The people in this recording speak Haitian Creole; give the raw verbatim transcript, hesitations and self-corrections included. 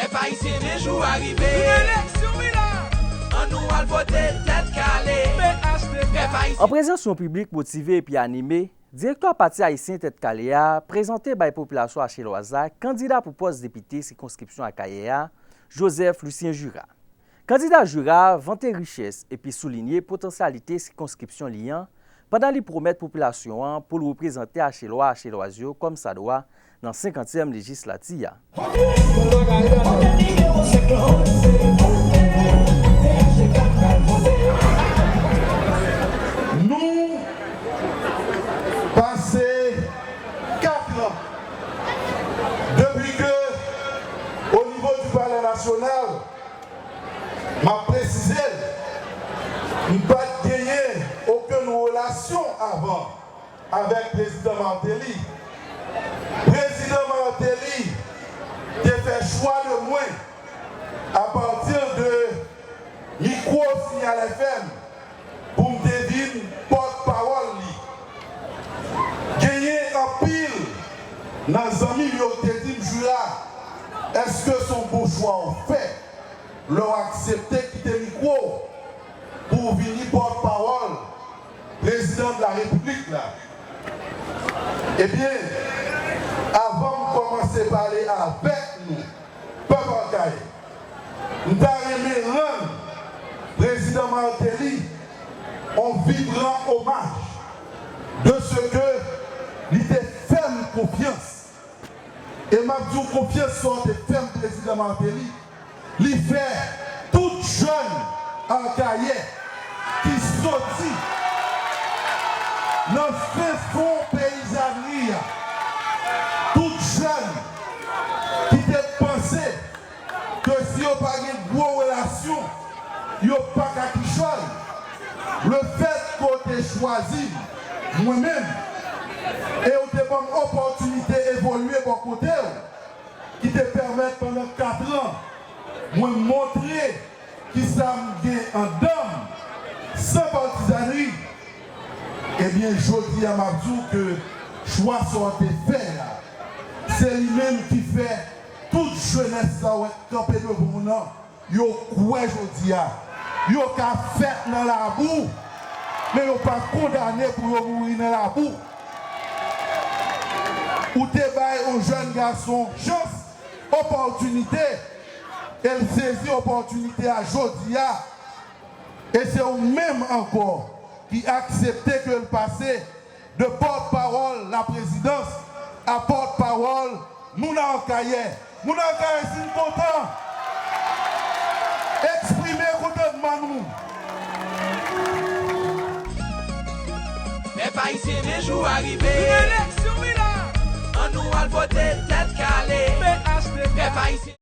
Pèp ayisyen, men jou a rive. Eleksyon, wi la. Ann nou al vote tèt kale. P H T K. Pèp ayisyen. An prezans yon piblik motive epi anime, direktè Pati Ayisyen Tèt Kale a prezante bay popilasyon achelwaz la kandida pou pòs depite sikonskripsyon Akayè a, Joseph Lucien Jura. Kandida Jura vante richès epi soulinye potansyalite sikonskripsyon li an, pandan li pwomèt popilasyon an pou l reprezante Achelwa, Achelwaz yo kòmsadwa nan senkantyèm lejislati a. Nou pase kat an depi ke, o nivo di Palè Nasyonal, m ap presize l, m pa t genyen okenn relasyon avan avèk Prezidan Martelly. Prezidan Martelly te fè chwa de mwen apati de mikwo Signal F M pou m te vin pòtpawòl li. Genyen anpil nan zanmi m yo ki te di m, Jura, èske se yon bon chwa w fè lè w aksepte kite mikwo w pou w vini pòtpawòl Prezidan de la Repiblik la? Ebyen, avan m kòmanse pale avèk nou, pèp Akayè, m ta renmen rann Prezidan Martelly yon vibran omaj de ce que li te fè m konfyans. E m ap di w konfyans sa w te fè m, Prezidan Martelly, li fè tout jèn Akayè ki soti nan fen fon peyizanri a, tout jèn ki te panse ke si yo pa gen gwo relasyon, yo pa ka kichòy. Lefèt ke w te chwazi m, mwen menm, e w te ban m opòtinite evolye bò kote w, ki te pèmèt pandan kat an, mwen montre kisa m gen anndan m, san patizanri, ebyen, jodi a, m ap di w ke chwa sa w te fè a, se li menm ki fè tout jenès sa w wè k kanpe devan w nan, yo kwè jodi a. Yo ka fèt nan labou, men yo pa kondane pou yo mouri nan labou. Ou te bay yon jèn gason chans, opòtinite, e l sezi opòtinite a jodi a. E se ou menm ankò ki aksepte ke l pase de pòtpawòl laprezidans a pòtpawòl moun Akayè. Moun Akayè, si n kontan, eksprime kontantman nou. Pèp ayisyen, men jou a rive.